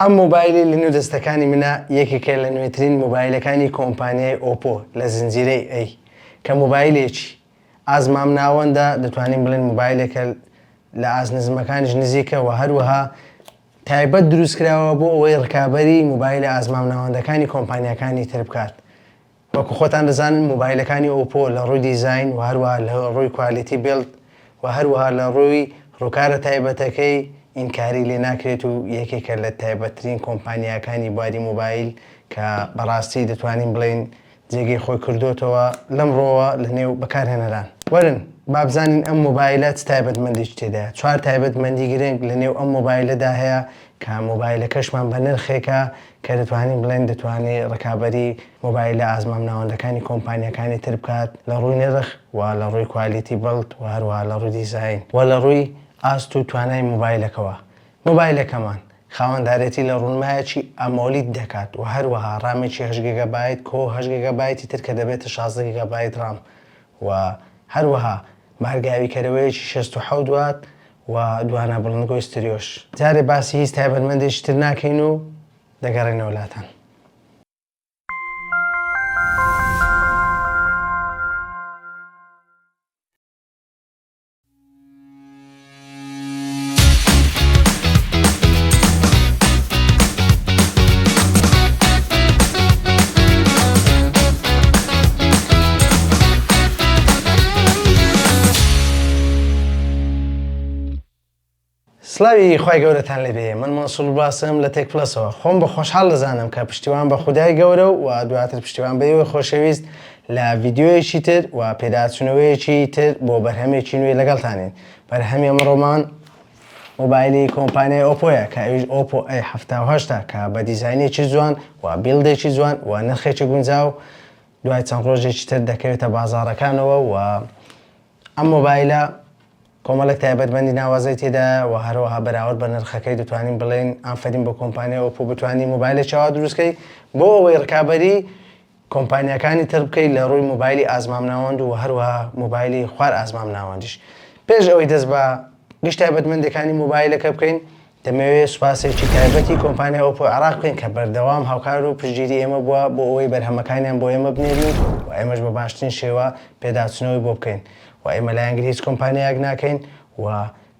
ئەم مۆبایلەی لە نێو دەستەکانی منە یەکێکە لە نوێترین مۆبایلەکانی کۆمپانیای ئۆپۆ لە زنجیرەی A کە مۆبایلێکی ئاست مامناوەندە، دەتوانین بڵێین مۆبایلێکە لە ئاست نزمەکانیش نزیکە و هەروەها تایبەت دروستکراوە بۆ ئەوەی ڕکابەری مۆبایلە ئاست مامناوەندەکانی کۆمپانیاکانی تر بکات. وەکو خۆتان دەزانن مۆبایلەکانی ئۆپۆ لە ڕووی دیزاین و هەروەها لە ڕووی quality build و هەروەها لە ڕووی ڕووکارە تایبەتەکەی ئینکاری لێ ناکرێت و یەکێکە لە تایبەتترین کۆمپانیاکانی بواری مۆبایل کە بەڕاستی دەتوانین بڵێین جێگەی خۆی کردۆتەوە لەمڕۆوە لە نێو بەکارهێنەران. وەرن با بزانین ئەم مۆبایلە چ تایبەتمەندێکی تێدایە. چوار تایبەتمەندی گرنگ لە نێو ئەم مۆبایلەدا هەیە کە مۆبایلەکەشمان بە نرخێکە کە دەتوانین بڵێین دەتوانێت ڕکابەری مۆبایلە ئاست مامناوەندەکانی کۆمپانیاکانی تر بکات لە ڕووی نرخ و لە ڕووی quality build و هەروەها لە ڕووی دیزاین و لە ڕووی ئاست و توانای مۆبایلەکەوە. مۆبایلەکەمان خاوەندارێتی لە ڕوونمایەکی AMOLED دەکات و هەروەها ڕامێکی هەشت گێگابایت کۆ هەشت گێگابایتی تر کە دەبێتە 16 گێگابایت ڕام و هەروەها بارگاویکەرەوەیەکی 67 وات و دوانە بڵندگۆی ستریۆش. جارێ باسی هیچ تایبەتمەندێکی تر ناکەین و دەگەڕێینەوە لاتان. سڵاوی خوای گەورەتان لێبێ من مەنسوور باسم لە تێک پلەسەوە خۆم بە خۆشحاڵ دەزانم کە پشتیوان بە خودای گەورە و دواتر پشتیوان بە ئێوەی خۆشەویست لە ڤیدیۆیەکی تر و پێداچوونەوەیەکی تر بۆ بەرهەمێکی نوێ لەگەڵتانین بەرهەمی ئەمڕۆمان مۆبایلی کۆمپانیای ئۆپۆیە کە ئەویش ئۆپۆ A 78 کە بە دیزاینێکی جوان و build ێکی جوان و نرخێکی گونجاو دوای چەند ڕۆژێکی تر دەکەوێتە بازاڕەکانەوە و ئەم مۆبایلە کۆمەڵێک تایبەتمەندی ناوازەی تێدایە و هەروەها بەراورد بە نرخەکەی دەتوانین بڵێین ئافەرین بۆ کۆمپانیای ئۆپۆ بتوانی مۆبایلێکی ئاوا دروستکەی بۆ ئەوەی ڕکابەری کۆمپانیاکانی تر بکەیت لە ڕووی مۆبایلی ئاست مامناوەند و هەروەها مۆبایلی خوار ئاست مامناوەندیش. پێش ئەوەی دەست بە گشت تایبەتمەندیەکانی مۆبایلەکە بکەین دەمەوێت سوپاسێکی تایبەتی کۆمپانیای ئۆپۆ عێراق بکەین کە بەردەوام هاوکار و پشتگیری ئێمە بووە بۆ ئەوەی بەرهەمەکانیان بۆ ئێمە بنێرن و ئێمەش بە باشترین شێوە پێداچوونەوەی بۆ بکەین و ئێمە لایەنگری هیچ کۆمپانیایەک ناکەین و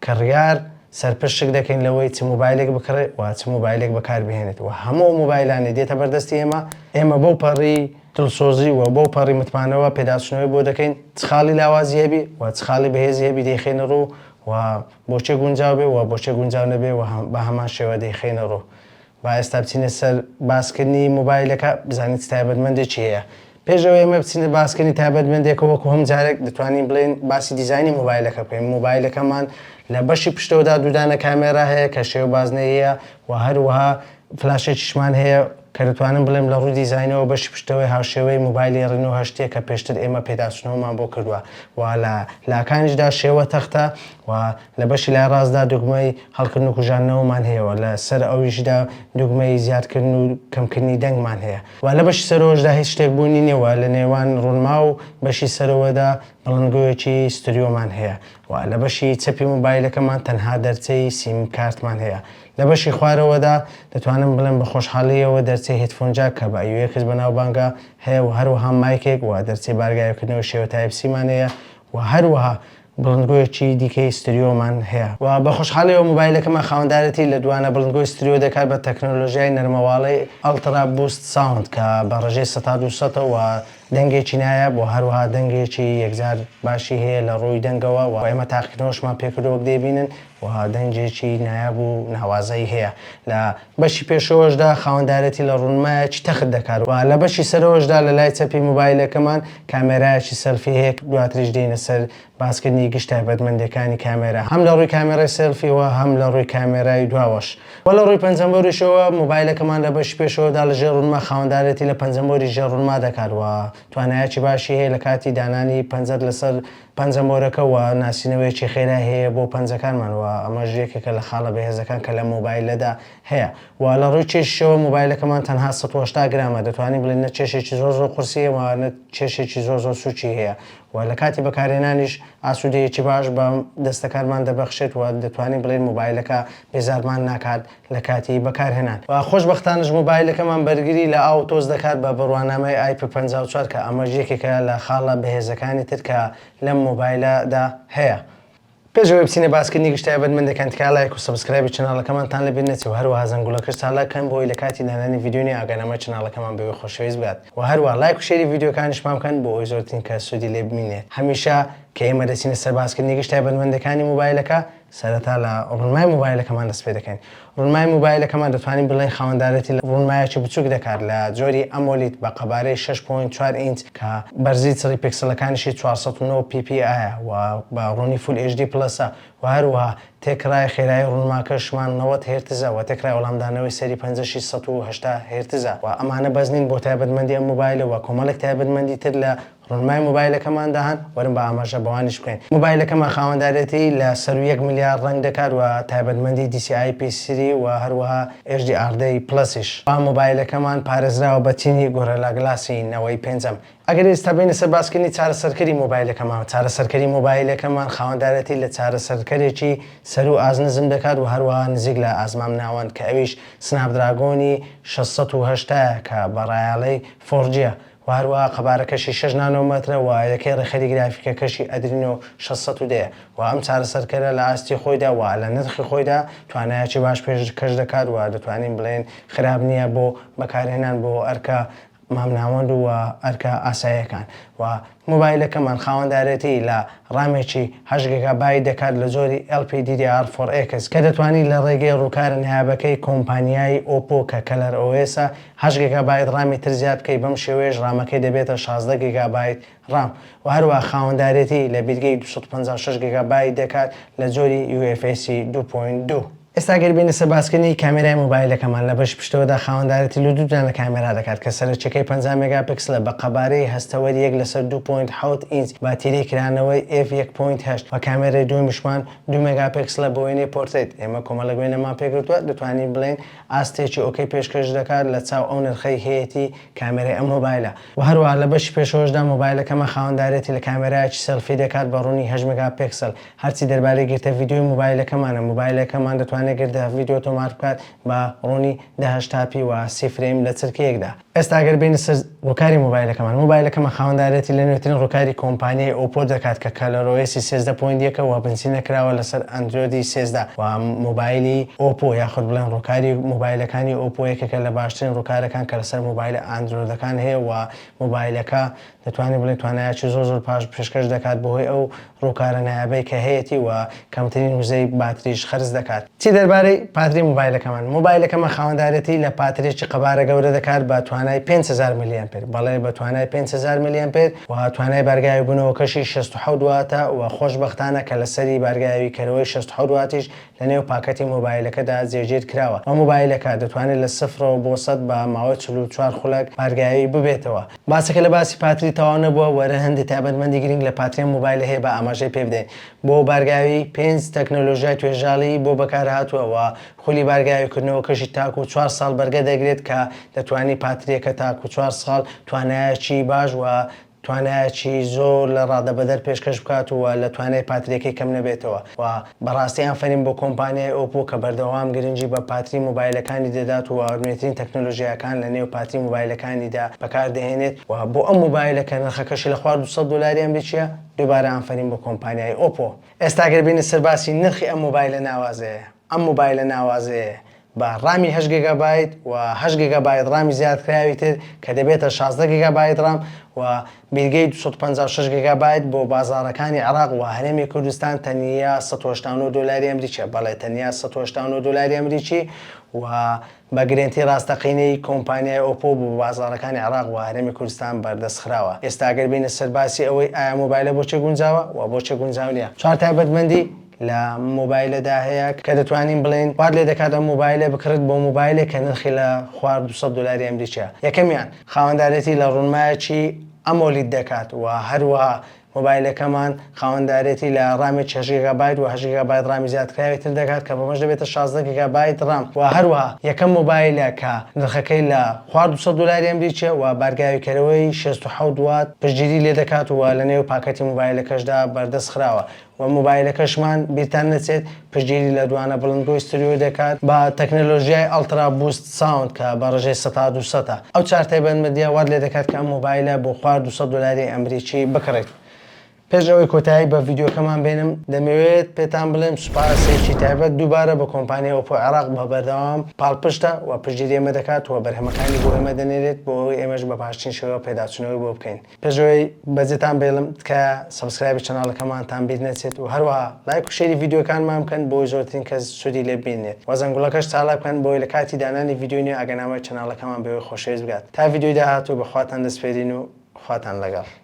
کڕیار سەرپشک دەکەین لەوەی چ مۆبایلێک بکڕێ و چ مۆبایلێک بەکاربهێنێت و هەموو ئەو مۆبایلانەی دێتە بەردەستی ئێمە، ئێمە بەو پەڕی دڵسۆزی و بەو پەڕی متمانەوە پێداچوونەوەی بۆ دەکەین، چ خاڵی لاوازی هەبی و چ خاڵی بەهێزی هەبی دەیخەینە ڕوو و بۆ کێ گونجاو بێ و بۆ کێ گونجاو نەبێ و بە هەمان شێوە دەیخەینە ڕوو. با ئێستا بچینە سەر باسکردنی مۆبایلەکە بزانین چ تایبەتمەندێکی هەیە. پێش ئەوەی ئێمە بچینە باسکردنی تایبەتمەندێکە وەکو هەموو جارێک دەتوانین بڵێین باسی دیزاینی مۆبایلەکە بکەین. مۆبایلەکەمان لە بەشی پشتەوەدا دوودانە کامێرا هەیە کە شێوە بازنەییە و هەروەها فلاشێکیشمان هەیە کە دەتوانم بڵێم لە ڕووی دیزاینەوە بەشی پشتەوەی هاوشێوەی مۆبایلی ڕینۆ هەشتە کە پێشتر ئێمە پێداچوونەوەمان بۆ کردووە و لە لاکانیشدا شێوە تەختە و لە بەشی لای ڕاستدا دوگمەی هەڵکردن و کوژاندنەوەمان هەیە و لە سەر ئەویشدا دوگمەی زیادکردن و کەمکردنی دەنگمان هەیە و لە بەشی سەرەوەشدا هیچ شتێک بوونی نیە و لە نێوان ڕوونما و بەشی سەرەوەدا بڵندگۆیەکی ستریۆمان هەیە و لە بەشی چەپی مۆبایلەکەمان تەنها دەرچەی سیم کارتمان هەیە. لە بەشی خوارەوەدا دەتوانم بڵێم بە خۆشحاڵییەوە دەرچەی headphone jack کە بە AUX بەناوبانگە هەیە و هەروەها مایکێک و دەرچەی بارگاویکردنەوەی شێوە Type-C مان هەیە و هەروەها بڵندگۆیەکی دیکەی ستریۆمان هەیە و بە خۆشحاڵیەوە مۆبایلەکەمان خاوەندارێتی لە دوانە بڵندگۆی ستریۆ دەکات بە تەکنەلۆژیای نەرمەواڵەی Ultra Boost Sound کە بە ڕێژەی سەتا دووسەتە و دەنگێکی نایاب و هەروەها دەنگێکی یەکجار باشی هەیە لە ڕووی دەنگەوە و ئێمە تاقیکردنەوەشمان پێکردووە وەک دەیبینن و دەنگێکی نایاب و ناوازەی هەیە لە بەشی پێشەوەشدا خاوەندارێتی لە ڕوونمایەکی تەخت دەکات و لە بەشی سەرەوەشدا لە لای چەپی مۆبایلەکەمان کامێرایەکی سێلفی هەیە دواتریش دێینە سەر باسکردنی گشت تایبەتمەندیەکانی کامێرا هەم لە ڕووی کامێرای سێلفیەوە هەم لە ڕووی کامێرای دواوەش و لە ڕووی پەنجەمۆریشەوە مۆبایلەکەمان لە بەشی پێشەوەدا لە ژێر ڕوونما خاوەندارێتی لە پەنجەمۆری ژێر ڕوونما دەکات و توانایەکی باشی هەیە لە کاتی دانانی پەنجەت لەسەر. پەنجەمۆرەکە و ناسینەوەیەکی خێرای هەیە بۆ پەنجەکانمان و ئەمەش یەکێکە لە خاڵە بەهێزەکان کە لەم مۆبایلەدا هەیە و لە ڕووی کێشیشەوە مۆبایلەکەمان تەنها 180 گرامە دەتوانین بڵێین نە کێشێکی زۆر زۆر قورسی هەیە و نە کێشێکی زۆر زۆر سووکی هەیە و لە کاتی بەکارهێنانیش ئاسوودەیەکی باش بە دەستەکانمان دەبەخشێت و دەتوانین بڵێین مۆبایلەکە بێزارمان ناکات لە کاتی بەکارهێنان. و خۆشبەختانەش مۆبایلەکەمان بەرگری لە ئاو و تۆز دەکات بە بڕوانامەی IP 54 کە ئەمەش یەکێکە لە خاڵە بەهێزەکانی تر کە لەم مۆبایلەدا هەیە. پێش ئەوەی بچینە باسکردنی گشت تایبەتمەندەکان تکایە لایک و subscribe ی channel ەکەمانتان لەبیر نەچێ و هەروەها زەنگوڵەکەش چالاک کەن بۆ ئەوەی لە کاتی دانانی ڤیدیۆی نوێ ئاگانامەی channel ەکەمان بەوێ خۆشەویست بگات و هەروەها لایک و share ی ڤیدیۆکانیشمان بکەن بۆ ئەوەی زۆرترین کەس سوودی لێ ببینێت هەمیشە کە ئێمە دەچینە سەر باسکردنی گشت تایبەتمەندەکانی مۆبایلەکە سەرەتا لە ڕوونمای مۆبایلەکەمان دەست پێ دەکەین. ڕوونمای مۆبایلەکەمان دەتوانین بڵێین خاوەندارێتی لە ڕوونمایەکی بچووک دەکات لە جۆری AMOLED بە قەبارەی شەش point چوار ئینچ کە بەرزی چڕی پیکسڵەکانیشی 409 PPI ە و بە ڕوونی Full HD Plus ە و هەروەها تێکڕای خێرایی ڕوونماکەشمان 90 هێرتزە و تێکڕای وەڵامدانەوەی سەری پەنجەشی 180 هێرتزە و ئەمانە بەس نین بۆ تایبەتمەندی ئەم مۆبایلە و کۆمەڵێک تایبەتمەندی تر لە ڕوونمای مۆبایلەکەماندا هەن، وەرن با ئاماژە بەوانیش بکەین. مۆبایلەکەمان خاوەندارێتی لە سەروو یەک ملیار ڕەنگ دەکات و تایبەتمەندی DCI-P3 و هەروەها HDR دە Plus یش. مۆبایلەکەمان پارێزراوە بە چینی Gorilla Glass ی نەوەی پێنجەم. ئەگەر ئێستا بێینە سەر باسکردنی چارەسەرکەری مۆبایلەکەمان، چارەسەرکەری مۆبایلەکەمان خاوەندارێتی لە چارەسەرکەرێکی سەروو ئاست نزم دەکات و هەروەها نزیک لە ئاست مامناوەند کە ئەویش Snapdragon ی 680 ە کە بە ڕایەڵەی 4G یە. و هەروەها قەبارەکەشی شەش نانۆمەترە و یەکەی ڕێکخەری گرافیکەکەشی Adreno 610 ە و ئەم چارەسەرکەرە لە ئاستی خۆیدا و لە نرخی خۆیدا توانایەکی باش پێشکەش دەکات و دەتوانین بڵێین خراپ نییە بۆ بەکارهێنان بۆ ئەرکە مامناوەند و ئەرکە ئاساییەکان و مۆبایلەکەمان خاوەندارێتی لە ڕامێکی هەشت گێگا بایت دەکات لە جۆری LPDDR4X کە دەتوانی لە ڕێگەی ڕووکارە نایابەکەی کۆمپانیای ئۆپۆ کە ColorOS ە هەشت گێگا بایت ڕامی تر زیاد بکەی بەم شێوەیەش ڕامەکەی دەبێتە 16 گێگا بایت ڕام و هەروەها خاوەندارێتی لە بیرگەی 256 گێگا بایت دەکات لە جۆری UFS 2.2. ئێستا گەر بێینە سەر باسکردنی کامێرای مۆبایلەکەمان لە بەشی پشتەوەدا خاوەندارێتی لە دوو دانە کامێرا دەکات کە سەرەکیەکەی 50 مێگا پیکسلە بە قەبارەی هەستەوەری یەک لەسەر دوو point حەوت ئینچ بە تیرەی کرانەوەی F یەک point هەشت و کامێرای دووەمیشمان دوو مێگا پیکسلە بۆ وێنەی پۆرترەیت ئێمە کۆمەڵێک وێنەمان پێگرتووە دەتوانین بڵێین ئاستێکی okay پێشکەش دەکات لە چاو ئەو نرخەی هەیەتی کامێرای ئەم مۆبایلە وە هەروەها لە بەشی پێشەوەشدا مۆبایلەکەمان خاوەندارێتی لە کامێرایەکی سێڵفی دەکات بە ڕوونی هەشت مێگا پێکسل هەرچی دەربارەی گرتە ڤیدیۆی مۆبایلەکەمانە مۆبایلەکەمان دەتوانێت گرتە ڤیدیۆ تۆمار بکات بە ڕوونی 1080 P و سی frame لە چرکەیەکدا. ئێستا گەر بێینە سەر ڕووکاری مۆبایلەکەمان، مۆبایلەکەمان خاوەندارێتی لە نوێترین ڕووکاری کۆمپانیای ئۆپۆ دەکات کە ColorOS ی 13 point یەکە و بنچینە کراوە لەسەر ئەندرۆیدی 13 و مۆبایلی ئۆپۆ یاخود بڵێن ڕووکاری مۆبایلەکانی ئۆپۆ یەکێکە لە باشترین ڕووکارەکان کە لەسەر مۆبایلە ئەندرۆیدەکان هەیە و مۆبایلەکە دەتوانین بڵێین توانایەکی زۆر زۆر باش پێشکەش دەکات بەهۆی ئەو ڕووکارە نایابەی کە هەیەتی و کەمترین وزەی باتریش خەرج دەکات. چی دەربارەی پاتری مۆبایلەکەمان؟ مۆبایلەکەمان خاوەندارێتی لە پاتریەکی قەبارە گەورە دەکات بە توانای 5000 ملیئەمپێر، بەڵێ بە توانای 5000 ملیئەمپێر و توانای بارگاوی بوونەوەکەشی 67 واتە و خۆشبەختانە کە لەسەری بارگاوی کەرەوەی 67 واتیش لە نێو پاکەتی مۆبایلەکەدا جێگیر کراوە و مۆبایلەکە دەتوانێت لە سفرەوە بۆ سەد بە ماوەی 44 خولەک بارگاوی ببێتەوە. باسەکە لە باسی پاتری تەواو نەبووە، وەرە هەندێ تایبەتمەندی گرنگ لە پاتری ئەم مۆبایلە هەیە با ئاماژەی پێ بدەین. بۆ بارگاوی پێنج تەکنەلۆژیای توێژاڵی بۆ بەکارهاتووە و خولی بارگاوی کردنەوەکەشی تاکوو چوار ساڵ بەرگە دەگرێت کە دەتوانی پاتریەکە تاکوو چوار ساڵ توانایەکی باش و توانایەکی زۆر لە ڕادەبەدەر پێشکەش بکات و لە توانای پاتریەکەی کەم نەبێتەوە و بەڕاستی ئافەرین بۆ کۆمپانیای ئۆپۆ کە بەردەوام گرنگی بە پاتری مۆبایلەکانی دەدات و نوێترین تەکنەلۆژیاکان لە نێو پاتری مۆبایلەکانیدا بەکاردەهێنێت و بۆ ئەم مۆبایلە کە نرخەکەشی لە خوار 200 دۆلاری ئەمریکیە دووبارە ئافەرین بۆ کۆمپانیای ئۆپۆ. ئێستا گەر بێینە سەر باسی نرخی ئەم مۆبایلە ناوازەیە ئەم مۆبایلە ناوازەیە بە ڕامی هەشت گێگا بایت و هەشت گێگا بایت ڕامی زیادکراوی تر کە دەبێتە 16 گێگا بایت ڕام و بیرگەی 256 گێگا بایت بۆ بازاڕەکانی عێراق و هەرێمی کوردستان تەنیا 189 دۆلاری ئەمریکیە بەڵێ تەنیا 189 دۆلاری ئەمریکی و بە گرێنتی ڕاستەقینەی کۆمپانیای ئۆپۆ بۆ بازاڕەکانی عێراق و هەرێمی کوردستان بەردەست خراوە ئێستا گەر بێینە سەر باسی ئەوەی ئایا مۆبایلە بۆ چێ گونجاوە و بۆ چێ گونجاو نیە چوار تایبەتمەندی لە مۆبایلەدا هەیە کە دەتوانین بڵێین وات لێ دەکات ئەم مۆبایلە بکڕیت بۆ مۆبایلێک کە نرخی لە خوار 200 دۆلاری ئەمریکیە یەکەمیان خاوەندارێتی لە ڕوونمایەکی AMOLED دەکات و هەروەها مۆبایلەکەمان خاوەندارێتی لە ڕامێکی هەشت گیگابایت و هەشت گیگابایت ڕامی زیادکراوی تر دەکات کە بەمەش دەبێتە 16 گیگابایت ڕام و هەروەها یەکەم مۆبایلە کە نرخەکەی لە خوار 200 دۆلاری ئەمریکیە و بارگاویکەرەوەی 67 وات پشتگیری لێدەکات و لەنێو پاکەتی مۆبایلەکەشدا بەردەست خراوە و مۆبایلەکەشمان بیرتان نەچێت پشتگیری لە دوانە بڵندگۆی ستریۆ دەکات بە تەکنەلۆژیای Ultra Boost Sound کە بە ڕێژەی سەتا دووسەتە. ئەو چوار تایبەتمەندییە وات لێدەکات کە ئەم مۆبایلە بۆ خوار 200 دۆلاری ئەمریکی بکڕیت. پێش ئەوەی کۆتایی بە ڤیدیۆکەمان بێنم دەمەوێت پێتان بڵێم سوپاسێکی تایبەت دووبارە بە کۆمپانیای ئۆپۆ عێراق بە بەردەوام پاڵپشتە و پشتگیری ئێمە دەکات و بەرهەمەکانی بۆ ئێمە دەنێرێت بۆ ئەوەی ئێمەش بە باشترین شێوە پێداچوونەوەی بۆ بکەین. پێش ئەوەی بەجێتان بێڵم تکایە subscribe ی channel ەکەمانتان بیر نەچێت و هەروەها لایک و share ی ڤیدیۆکانمان بکەن بۆی زۆرترین کەس سوودی لێ ببینێت و زەنگوڵەکەش چالاک بکەن بۆی لە کاتی دانانی ڤیدیۆی نوێ ئاگەنامەی channel ەکەمان بەوەی خۆشەویست بگات تا ڤیدیۆی داهاتوو بە خواتان دەسپێرین و خواتان لەگەڵ.